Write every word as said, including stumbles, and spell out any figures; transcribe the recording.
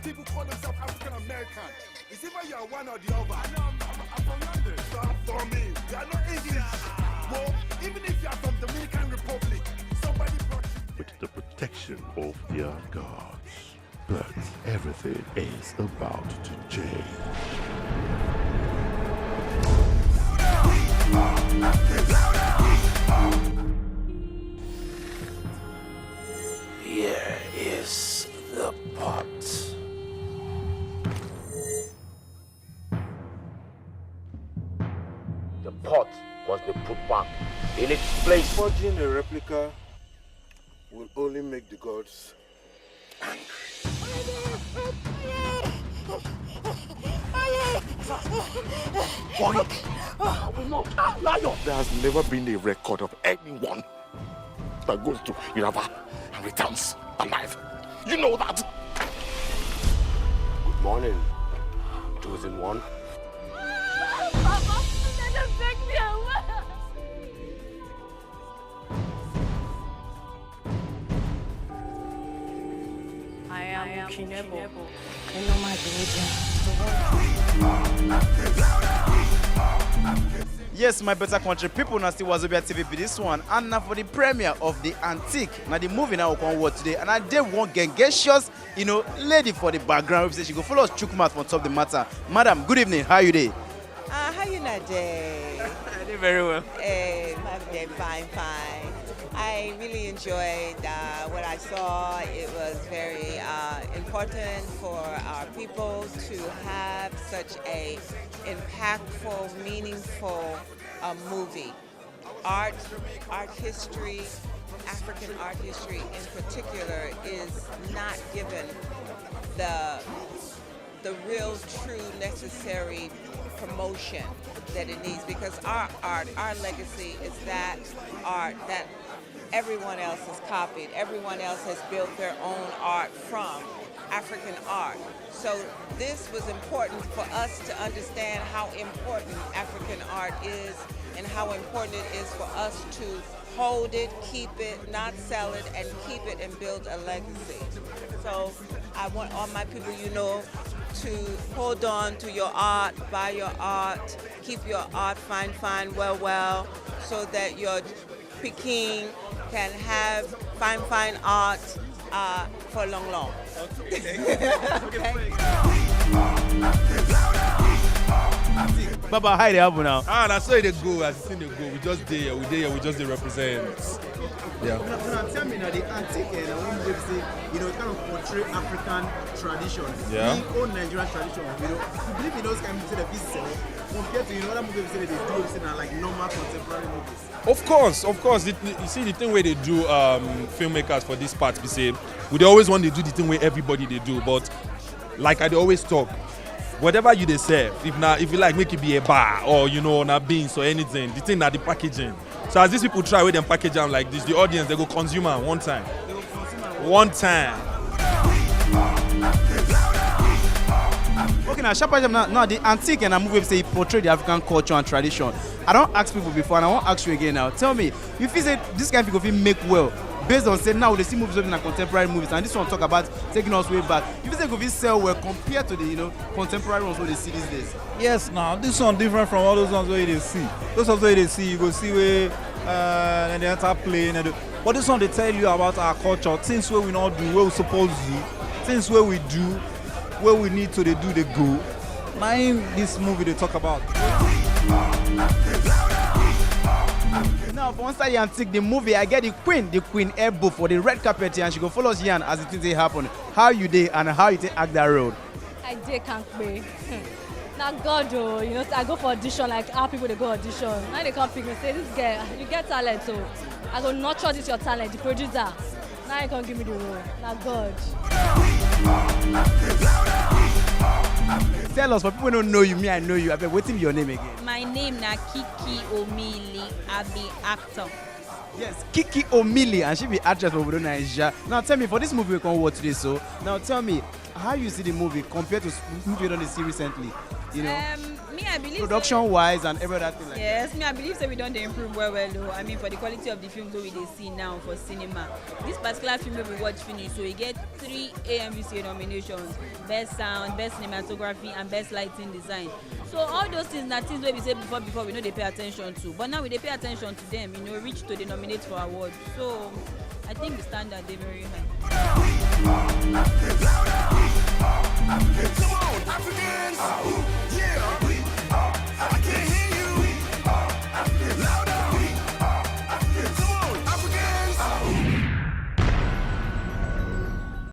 People call themselves African American. It's either you are one or the other. I know I'm, I'm, I'm from London. You are from me. You are not English. Well, even if you are from Dominican Republic, somebody brought you. With the protection of their gods. But everything is about to change. Here is the pot. The pot must be put back in its place. Forging a replica will only make the gods angry. Boy, I will not allow you. There has never been a record of anyone that goes to Irava and returns alive. You know that. Good morning, chosen one. Papa, let them take me away. I am Kinebo. Enomaginidia. Yes, my better country people, now still Wazobia T V be this one, and now for the premiere of The Antique. Now the movie now we come watch today, and I did one gengetious, you know, lady for the background. We say she go follow us, chook mouth on top the matter. Madam, good evening. How you dey? Uh, how you not dey? I did very well. Hey, I'm dey fine, fine. I really enjoyed uh, what I saw. It was very uh, important for our people to have such a impactful, meaningful uh, movie. Art, art history, African art history in particular, is not given the the real, true, necessary promotion that it needs, because our art, our legacy is that art that everyone else has copied, everyone else has built their own art from African art. So this was important for us to understand how important African art is and how important it is for us to hold it, keep it, not sell it, and keep it and build a legacy. So I want all my people, you know, to hold on to your art, buy your art, keep your art fine, fine, well, well, so that your pikin can have fine, fine art uh, for long, long. Okay. Baba, how dey happen now? Ah, na so e dey go, as the thing dey go. We just dey here, we dey here, we just dey represent. Yeah. Now, now tell me now, The Antique, eh, na one way say, you know, kind of portray African tradition, yeah, the old Nigerian tradition. You know, you believe in those kind of things that we sell compared to, you know, other movies that they do, say na like normal contemporary movies. Of course, of course. The, the, you see, the thing where they do um, filmmakers for this part, we say we dey always want to do the thing where everybody they do, but like I dey always talk, whatever you dey serve, if na, if you like, make it be a bar or, you know, na beans or anything. The thing na the packaging. So as these people try with them package am like this, the audience they go consume am one time. One time. Okay, now sharp now, now The Antique and a movie say e portray the African culture and tradition. I don't ask people before, and I won't ask you again now. Tell me, you feel say this kind of people fit make well based on say now they see movies in contemporary movies, and this one talk about taking us way back. You feel say go fit sell well compared to the, you know, contemporary ones wey dey see these days? Yes, now this one different from all those ones wey you dey see. Those ones wey you dey see, you go see wey uh, and they enter play, and they, but this one they tell you about our culture, things where we not do, where we supposed to do, things where we do, where we need to they do they go. Now in this movie they talk about. Now, for inside the Antique, the movie, I get the queen, the queen Ebo for the red carpet here, and she go follow us here as the things they happen. How you dey and how you take act that role? I dey kampe. Na God o, you know, I go for audition like how people dey go audition. Now they come pick me say, "This girl, you get talent o. I go nurture this your talent." The producer, now he come give me the role. Na God. Tell us, for people who don't know you, me, I know you. I beg, wetin be your name again? My name na Kiki Omili. I be actor. Yes, Kiki Omili, and she be actress for Obodo Naija. Now tell me, for this movie we come watch today, so now tell me how you see the movie compared to s- movie you done see recently. You know, Um, Me, I believe Production wise and every other thing like Yes, me, I believe say we don dey improve well well o. I mean, for the quality of the films wey we dey see now for cinema. This particular film wey we watch finish, so e get three A M V C A nominations: best sound, best cinematography, and best lighting design. So all those things na things wey be say before before we no dey pay attention to, but now we dey pay attention to them. You know, reach to dey nominate for award. So I think the standard dey very high. Africans.